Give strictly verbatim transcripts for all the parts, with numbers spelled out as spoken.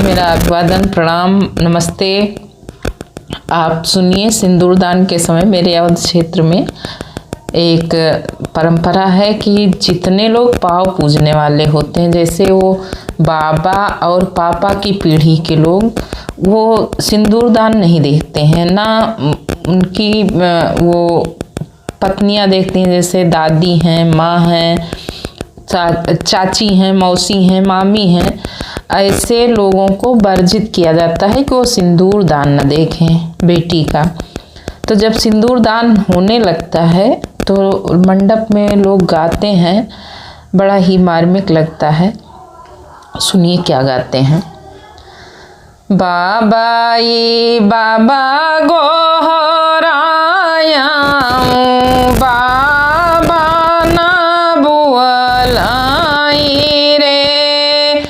मेरा अभिवादन, प्रणाम, नमस्ते। आप सुनिए, सिंदूरदान के समय मेरे अवध क्षेत्र में एक परंपरा है कि जितने लोग पाव पूजने वाले होते हैं, जैसे वो बाबा और पापा की पीढ़ी के लोग, वो सिंदूरदान नहीं देखते हैं, ना उनकी, अ, वो पत्नियां देखती हैं, जैसे दादी हैं, माँ हैं, चा-, चाची हैं, मौसी हैं, मामी हैं। ऐसे लोगों को वर्जित किया जाता है कि वो सिंदूर दान न देखें बेटी का। तो जब सिंदूर दान होने लगता है तो मंडप में लोग गाते हैं, बड़ा ही मार्मिक लगता है। सुनिए क्या गाते हैं। बाबा ई बाबा गोहरायाऊँ, बाबा ना बुअलाई रे।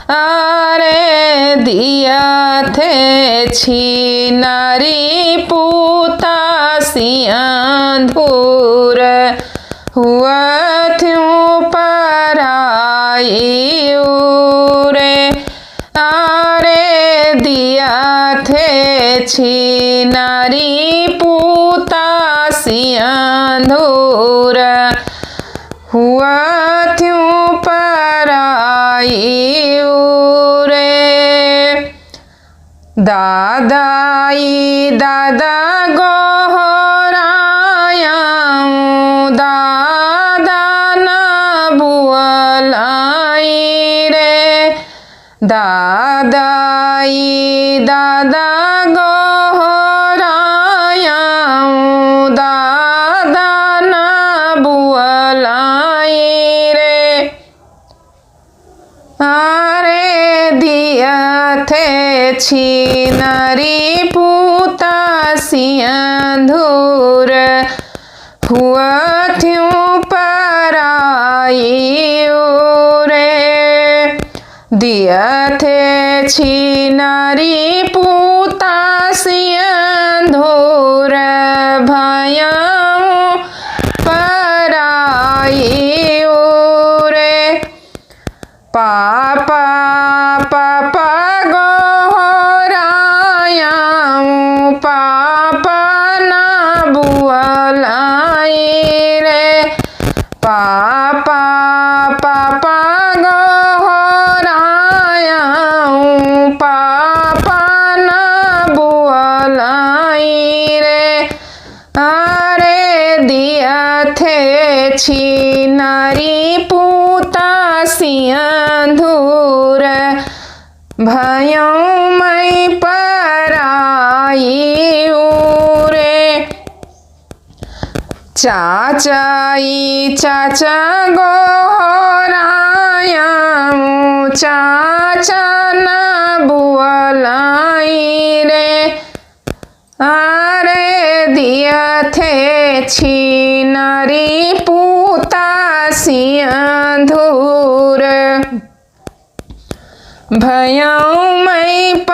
अरे दिया थे छीनरी पूता सिंदूर, हुआ थ्यूं पराई रे। अरे दिया थे छीनरी पूता सिंदूर, हुआ थ्यूं पराई रे। दादा ई दादा गोहरायाऊँ, दादा ना बुअलाई रे। दादा ई दादा गोहरायाऊँ, दादा ना बुअलाई रे। अरे दिया थे छीनरी पूता सिंदूर, हुआ थ्यूं पराई रे। दिया थे छीनरी पूता सिंदूर, भयाऊँ पराई रे। पापा, पापा गोहरायाऊँ, पापा ना बुअलाई रे। पापा, पापा गोहरायाऊँ, पापा ना बुअलाई रे। अरे दिया थे छीनरी पूता सिंदूर, भयाऊँ मैं पराई रे। चाचा ई चाचा गोहरायाऊँ, चाचा ना बुअलाई रे। अरे दिया थे छीनरी पूता सिंदूर, भयाऊँ मैं